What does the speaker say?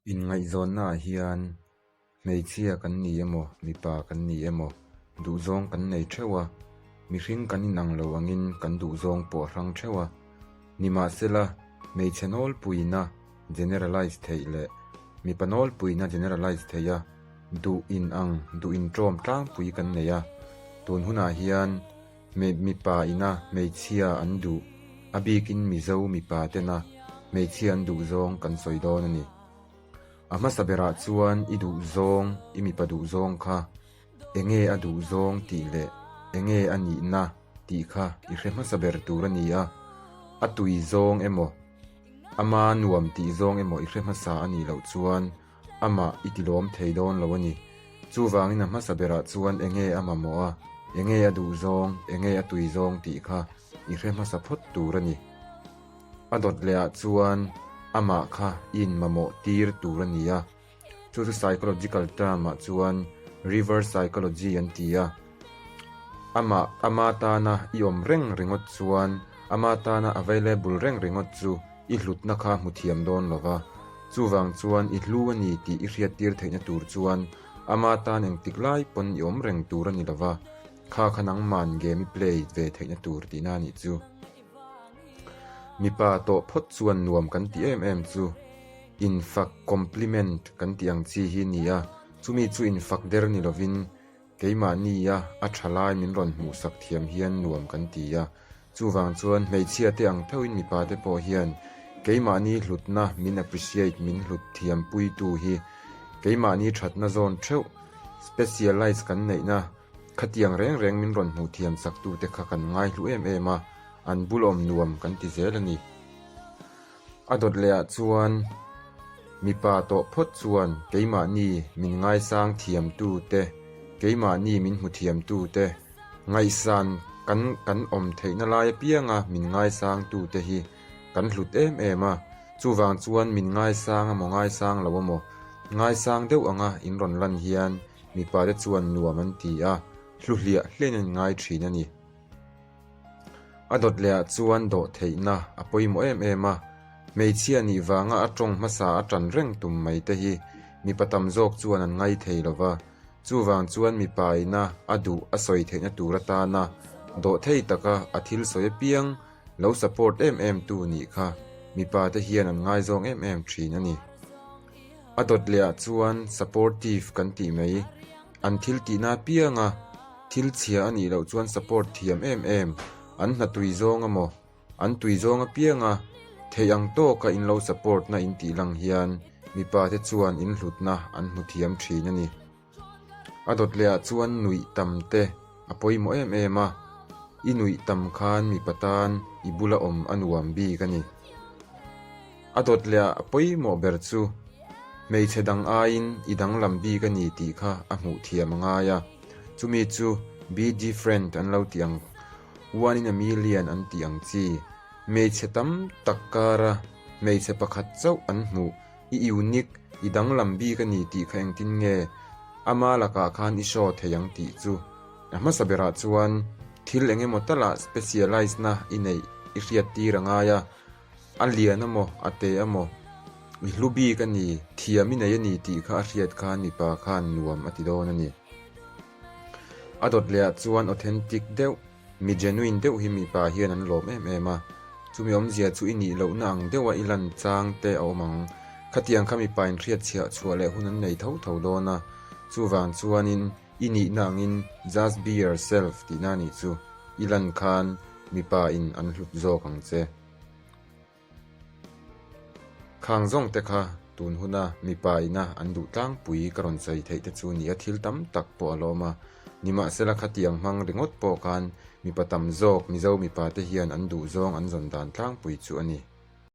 Inngaihzawnnaah hian hmeichhia kan ni emaw, mipa kan ni emaw duhzawng kan nei theuh a, mihring kan inang lo angin kan duhzawng pawh a hrang theuh a. Nimahsela, hmeichhe nawlpuina generalize theih leh mipa nawlpuina generalize theih a duh inang, duh inṭawm tlangpui kan nei a. Tun hunah hian mipa ina hmeichhia an duh, a bikin Mizo mipa tena hmeichhia an duh zawng kan sawi dawn a ni. A hmasa berah chuan i duh zawng, i mipa duh zawng kha enge a duh zawng tih leh enge a nihna tih kha i hre hmasa ber tur a ni a, a tui zawng emaw, ama nuam tih zawng emaw i hre hmasa a nih loh chuan Amah i ti lawm thei dawn lo a ni. Chuvangin a hmasa berah chuan enge a mamawh a, enge a duh zawng, enge a tui zawng tih kha i hre hmasa phawt tur a ni. A dawt lehah chuan amah kha i inmamawh tir tur a ni a. Chu chu psychological term-ah chuan reverse psychology an ti a. Amah ama tana i awm reng ringawt chuan ama tana available reng ringawt chu i hlutna kha hmu thiam dawn lo va, chuvang chuan i hlu a ni tih i hriattir theihna tur chuan ama tan engtik lai pawn i awm reng tur a ni lo va, kha kha nangman game i play ve theihna tur tihna a nih chu. Mipa tawh phawt chuan nuam kan ti em em chu infak compliment kan tih ang chi hi ni a, chumi chu infak der ni lovin Keimahnia a tha lai min rawn hmuhsak thiam hian nuam kan ti a, chuvang chuan hmeichhia te ang theuhin mipa te pawh hian keimahni hlutna min appreciate min hlut thiam puitu hi keimahni thatna zawn theuh specialize kan neihna khatiang reng reng min rawn hmuh thiam saktu te kha kan ngaihlu em em a, an bul awm nuam kan ti zel a ni. A dawt leh ah chuan mipa tawh phawt chuan keimahni min ngaisang thiamtu te, keimahni min hmu thiamtu te, ngaihsan kan kan awm theihna lai apianga min ngaisangtu te hi kan hlut em em a, chuvang chuan min ngaisang amaw ngaisang lo amaw ngaisang deuh anga in rawn lan hian mipa te chuan nuam an ti a, hlu hliah hliahin an inngai thin a ni. A dawt leh ah chuan dawh theihna a pawimawh em em a, hmeichhia nih vanga a tawng hmasa a tan reng tum mai te hi mipa tam zawk chuan an ngai thei lo va, chuvang chuan mipa ina a duh a sawi theihna tur atana dawh thei taka a thil sawi apiang lo support em em tu nih kha mipa te hian an ngaizawng em em thin a ni. A dawt leh ah chuan supportive kan tih mai. An thil tihna apianga thil chhia a nih loh chuan support thiam em em, an hna tui zawng emaw, an tui zawng apianga theih ang tawka in lo support na in tih lang hian mipa te chuan in hlutna an hmu thiam thin a ni. A dawt leh ah chuan nuih tam te a pawimawh em em a, i nuih tam khan mipa tan i bula awm a nuam bik a ni. A dawt leh ah a pawimawh ber chu hmeichhe dang aiin i danglam bik a ni tih kha a hmuh thiam a ngai a, chumi chu be different an lo ti ang, one in a million an tih ang chi. Hmeichhe tam tak kara hmeichhe pakhat chauh an hmuh, i unique, i danglam bik a ni tih kha engtin nge ama lakah khan i show thei ang tih chu. A hmasa berah chuan thil eng emaw talah specialize na i neih i hriat tir a ngai a. A lian amaw, a te amaw, i hlu bik a ni, thiam i nei a ni tih kha a hriat khan mipa khan nuam a ti dawn a ni. A dawt leh ah chuan authentic deuh, mi genuine deuh hi mipa hian an lawm em em a. Chumi awmzia chu i nih lohna ang deuha i lan chang te a awm ang. Khatiang kha mipa in hriat chhiah chhuah leh hun an nei tho tho dawn a. Chuvang chuanin i nihna angin just be yourself tihna a nih chu i lan khan mipa in an hlut zawk ang che. Khang zawng te kha tun huna mipa ina an duh tlangpui ka rawn sawi theih te chu nia thil tam tak pawh a lawm a. Nimahsela khatiang hmang ringawt pawh khan mipa tam zawk Mizo mipa te hian an duh zawng an zawn dan tlangpui chu a ni.